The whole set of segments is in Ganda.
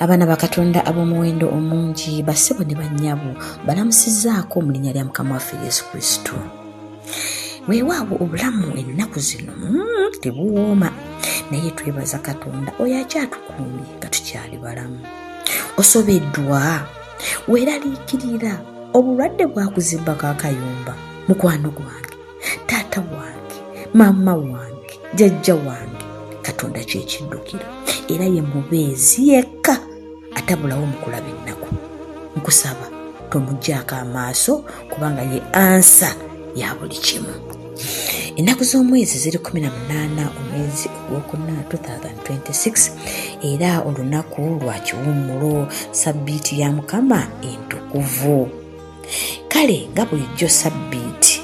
Abaana ba Katonda ab'omuwendo omungi, bassebo ne bannyabo, balamusizzaako mu linnya lya Mukama waffe Yesu Kristo. Weewaawo obulamu ennaku zino tebuwooma, naye twebaza Katonda oyo akyatukuumye nga tukyali balamu. Osobeddwa, weeraliikirira, obulwadde bwakuzimbako akayumba, mukwano gwange, taata wange, maama wange, jjajja wange, Katonda kyekiddukiro era ye mubeezi yekka atabulawo mu kulaba ennaku. Nkusaba tomuggyaako amaaso kubanga ye ansa ya buli kimu. Ennaku z'omwezi ziri 18 omwezi ogwokuna 2026 era olunaku lwa kiwummulo, sabbiiti ya Mukama entukuvu. Kale nga bulijjo sabbiiti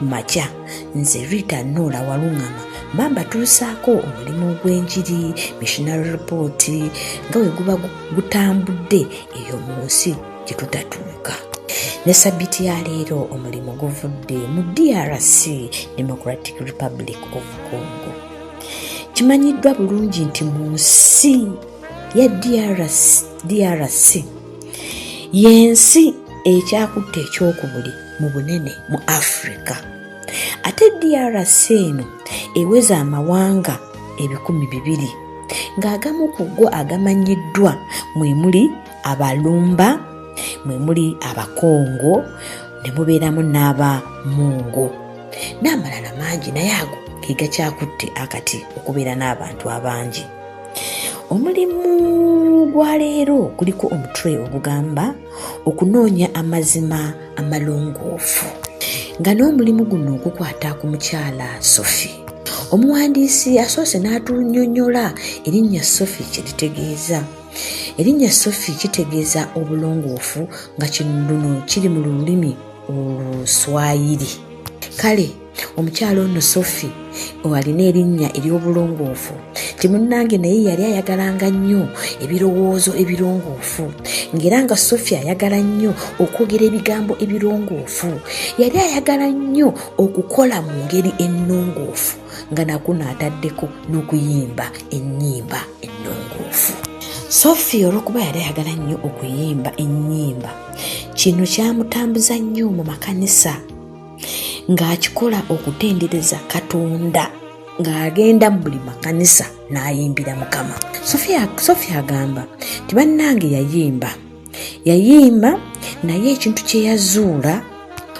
makya, nze Rita Nola Walungama mba mbatuusaako omulimu gw'enjiri missionary report nga bwe guba gutambudde eyo mu nsi gye tutatuuka. Ne sabbiiti ya leero omulimu guvudde mu DRC, Democratic Republic of Congo. Kimanyiddwa bulungi nti mu nsi ya DRC y'ensi ekyakutte ekyokubuli mu bunene mu Africa. Ate DRC eno eweza amawanga 200 ng'agamu ku go agamanyiddwa mwe muli Abalumba, mwe muli Abakongo, ne mubeeramu n'Abamungo n'amalala mangi, naye ago ge gakyakutte akati okubeera n'abantu abangi. Omulimu gwa leero guliko omutwe ogugamba okunoonya amazima amalongoofu, nga n'omulimu guno gukwata ku mukyala Sophie. Omuwandiisi asoose n'atunnyonnyola erinnya Sophie kye litegeeza. Erinnya Sophie kitegeeza obulongoofu, nga kino kiri mu lulimi Oluswayiri. Kale omukyala ono Sophie alina erinnya ery'obulongoofu nti munnange, naye yali ayagalanga nnyo ebirowoozo ebirongoofu, ng'era nga Sophie ayagala nnyo okwogera ebigambo ebirongoofu, yali ayagala nnyo okukola mu ngeri ennongoofu, nga nakuno ataddeko n'okuyimba ennyimba ennongoofu. Sophie olw'okuba yali ayagala nnyo okuyimba ennyimba, kino kyamutambuza nnyo mu makanisa ng'akikola okutendereza Katonda, ng'agenda mu buli makanisa n'ayimbira Mukama. Sophie agamba nti bannange yayimba, naye ekintu kye yazuula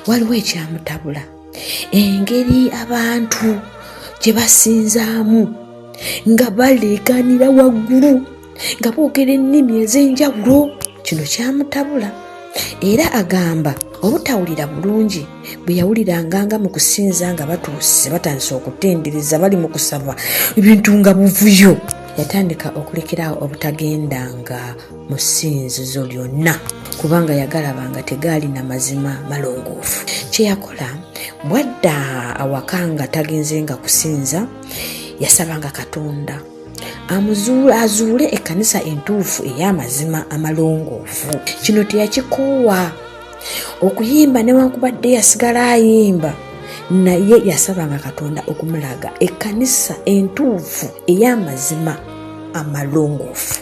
waliwo ekyamutabula, engeri abantu gye basinzaamu nga baleekanira waggulu nga boogera ennimi ez'enjawulo. Kino kyamutabula, era agamba obutawulira bulungi bwe yawuliranga nga mu kusinza nga batuuse batandise okutendereza, bali mu kusaba, ebintu nga buvuyo. Yatandika okulekeraawo obutagendanga mu ssinzizo lyonna kubanga yagalabanga tegaalina mazima malongoofu. Kye yakola bwadda awaka nga tagenze nga kusinza, yasabanga Katonda azuule ekkanisa entuufu ey'amazima amalongoofu. Kino teyakikoowa okuyimba, newankubadde yasigala ayimba, naye yasabanga Katonda okumulaga ekkanisa entuufu ey'amazima amalongoofu.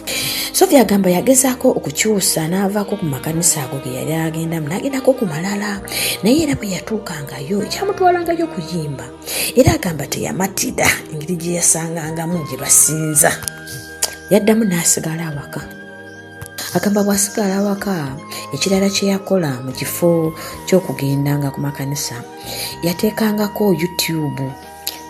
Sophie agamba yagezaako okukyusa n'avaako ku makanisa ago ge yali agendamu n'agendako ku malala, naye era bwe yatuukangayo ekyamutwalangayo kuyimba, era agamba teyamatira engeri gye yasangangamu gye basinza. Yaddamu n'asigala awaka. Agamba bw'asigala awaka, ekirala kye yakola mu kifo ky'okugendanga ku makanisa, yateekangako YouTube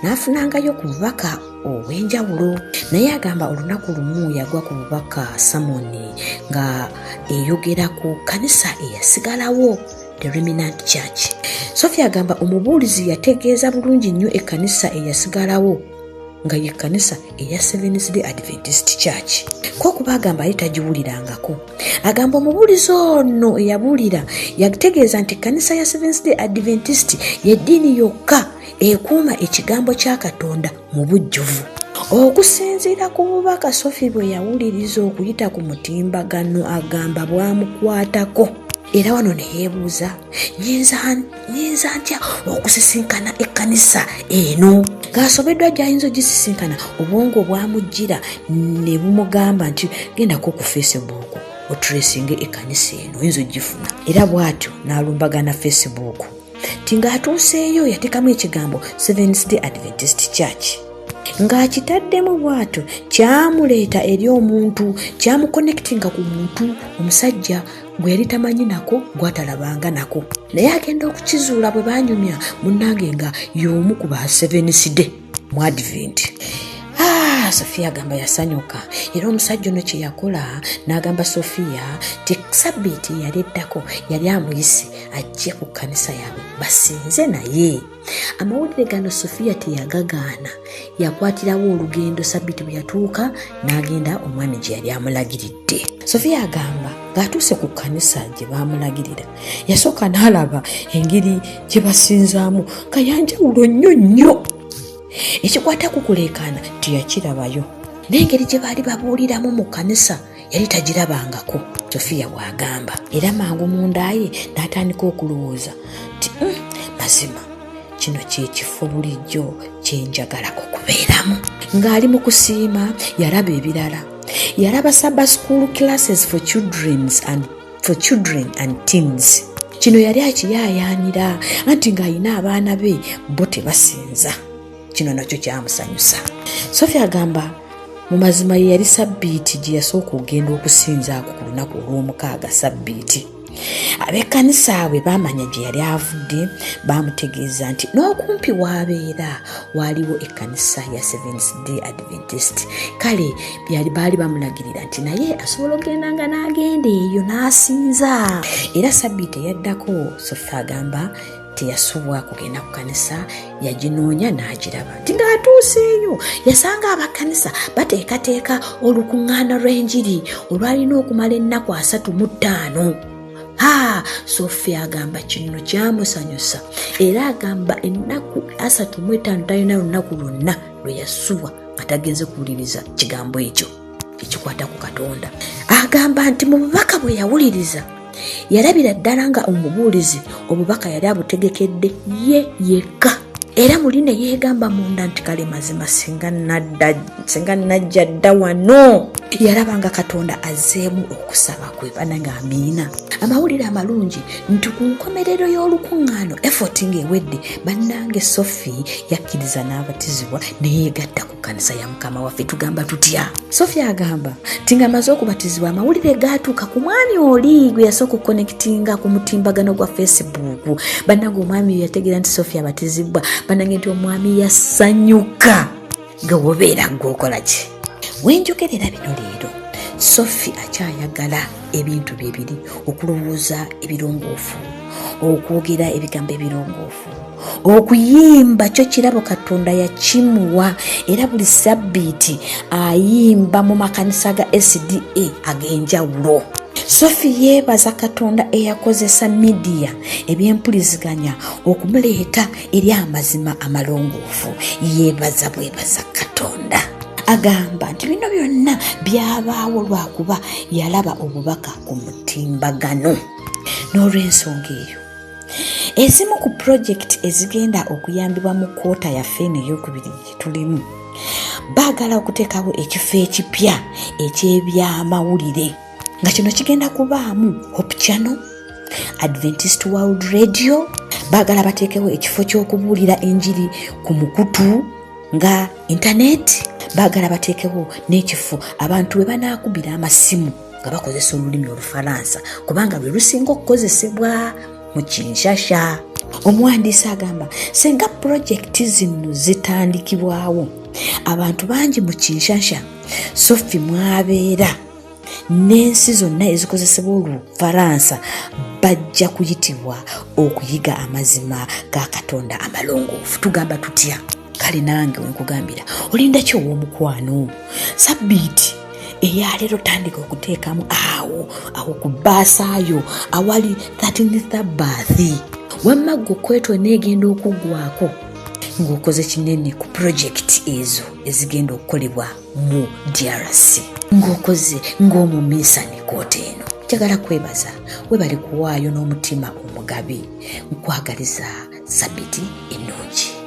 n'afunangayo ku bubaka obw'enjawulo. Naye agamba olunaku lumu yagwa ku bubaka samoni nga eyogera ku kkanisa eyasigalawo, The Remnant Church. Sophie agamba omubuulizi yategeeza bulungi nnyo ekkanisa eyasigalawo nga ye kkanisa eya Seventh Day Adventist Church, ko kuba agamba yali tagiwulirangako. Agamba omubuulizi ono eyabuulira yategeeza nti ekkanisa ya Seventh Day Adventist y'eddiini yokka ekuuma ekigambo kya Katonda mu bujjuvu. Okusinziira ku bubaka Sophie bwe yawuliriza okuyita ku mutimbagano, agamba bwamukwatako. Era wano ne yeebuuza, nyinza ntya okusisinkana ekkanisa eno? Ng'asobeddwa gy'ayinza ogisisinkana, obwongo bwamujjira ne bumugamba nti gendako ku Facebook otracinge ekkanisa eno, oyinza ogifuna. Era bw'atyo n'alumbagana Facebook nti ng'atuuseeyo yateekamu ekigambo Seventh Day Adventist Church. Ng'akitaddemu bw'atyo kyamuleeta eri omuntu, kyamuconnectinga ku muntu omusajja gwe yali tamanyi nako, gwatalabanga nako, naye agenda okukizuula bwe banyumya munnange nga y'omu ku ba Seventh Day mu Advent. Sofia agamba yasanyuka, era omusajja ono kye yakola n'agamba Sofia nti sabbiiti yali eddako yali amuyise ajje ku kkanisa yaabwe basinze naye. Amawulire gano Sofia teyagagaana, yakwatirawo olugendo. Sabbiiti bwe yatuuka n'agenda omwami gye yali amulagiridde. Sofia agamba ng'atuuse ku kkanisa gye baamulagirira, yasooka n'alaba engeri gye basinzaamu nga yanjawulo nnyo nnyo. Ekikwata ku kuleekaana teyakirabayo, n'engeri gye baali babuuliramu mu kkanisa yali tagirabangako, Sofia bw'agamba. Era mangu munda ye n'atandika okulowooza nti mazima kino kye kifo bulijjo kye njagala okubeeramu. Ng'ali mu kusiima yalaba ebirala, yalaba Sabbath school classes for children and teens. Kino yali akiyaayaanira anti ng'alina abaana be bo tebasinza. Kino nakyo kyamusanyusa. Sofia agamba mu mazima ye yali sabbiiti gye yasooka okugenda okusinzaako ku lunaku olw'omukaaga sabbiiti. Ab'ekkanisa bwe baamanya gye yali avudde, baamutegeeza nti n'okumpi w'abeera waaliwo ekkanisa ya Seventh Day Adventist. Kale baali bamulagirira nti naye asobola okugenda nga n'agenda eyo n'asinza. Era sabbiiti eyaddako Sofia agamba teyasubwa kugenda ku kanisa, yaginoonya n'agiraba nti ng'atuuseeyo yasanga abakkanisa bateekateeka olukuŋŋaana lw'enjiri olwalina okumala ennaku 35. Sofia agamba kino kyamusanyusa, era agamba ennaku 35 talina lunaku lwonna lwe yasubwa nga tagenze kuwuliriza kigambo ekyo ekikwata ku Katonda. Agamba nti mu bubaka bwe yawuliriza yalabira ddala nga omubuulizi obubaka yali abutegekedde ye yekka, era muli ne yeegamba munda nti kale mazima singa najja dda wano. Yalaba nga Katonda azzeemu okusaba kwe. Bannange amiina. Amawulire amalungi nti ku nkomerero y'olukuŋŋaano effort ng'ewedde, bannange Sophie yakkiriza n'abatizibwa ne yeegatta ku kkanisa ya Mukama waffe. Tugamba tutya? Sophie agamba nti ng'amaze okubatizibwa amawulire gaatuuka ku mwami oli gwe yasooka okuconnectinga ku mutimbagano gwa Facebook. Bannange omwami oyo yategeera nti Sophie abatizibwa. Bannange nti omwami yasanyuka. Gwe wobeera gwe okola ki? Wenjogerera bino leero, Sophie akyayagala ebintu bye biri okulowooza ebirongoofu, okwogera ebigambo ebirongoofu, okuyimba kyo kirabo Katonda yakimuwa, era buli sabbiiti ayimba mu makanisa ga SDA ag'enjawulo. Sophie yeebaza Katonda eyakozesa midiya ebyempuliziganya okumuleeta eri amazima amalongoofu. Yeebaza bwebaza Katonda. Agamba nti bino byonna byabaawo lwakuba yalaba obubaka ku mutimbagano. N'olw'ensonga eyo, ezimu ku pulojekiti ezigenda okuyambibwa mu kkoota yaffe eno ey'okubiri gye tulimu, baagala okuteekawo ekifo ekipya eky'ebyamawulire nga kino kigenda kubaamu Hope Channel, Adventist World Radio. Baagala bateekewo ekifo ky'okubuulira enjiri ku mukutu nga intaneti. Baagala bateekewo n'ekifo abantu we banaakubira amasimu nga bakozesa olulimi Olufalansa, kubanga lwe lusinga okukozesebwa mu Kinshasa. Omuwandiisi agamba singa pulojekiti zino zitandikibwawo, abantu bangi mu Kinshasa Sophie mwabeera n'ensi zonna ezikozesebwa Olufalansa bajja kuyitibwa okuyiga amazima ga Katonda amalongoofu. Tugamba tutya? Kale nange wenkugambira, olinda ki ow'omukwano? Sabbiiti eyaleero tandika okuteekamu awo awo ku bbaasaayo awali 13th birth. Wamma ggwe kwetwa neegenda okuggwako ng'okoze kinene ku pulojekiti ezo ezigenda okukolebwa mu DRC, ng'okoze ng'omuminsani koota eno. Njagala kwebaza, webale kuwaayo n'omutima omugabi. Nkwagaliza sabiti ennungi.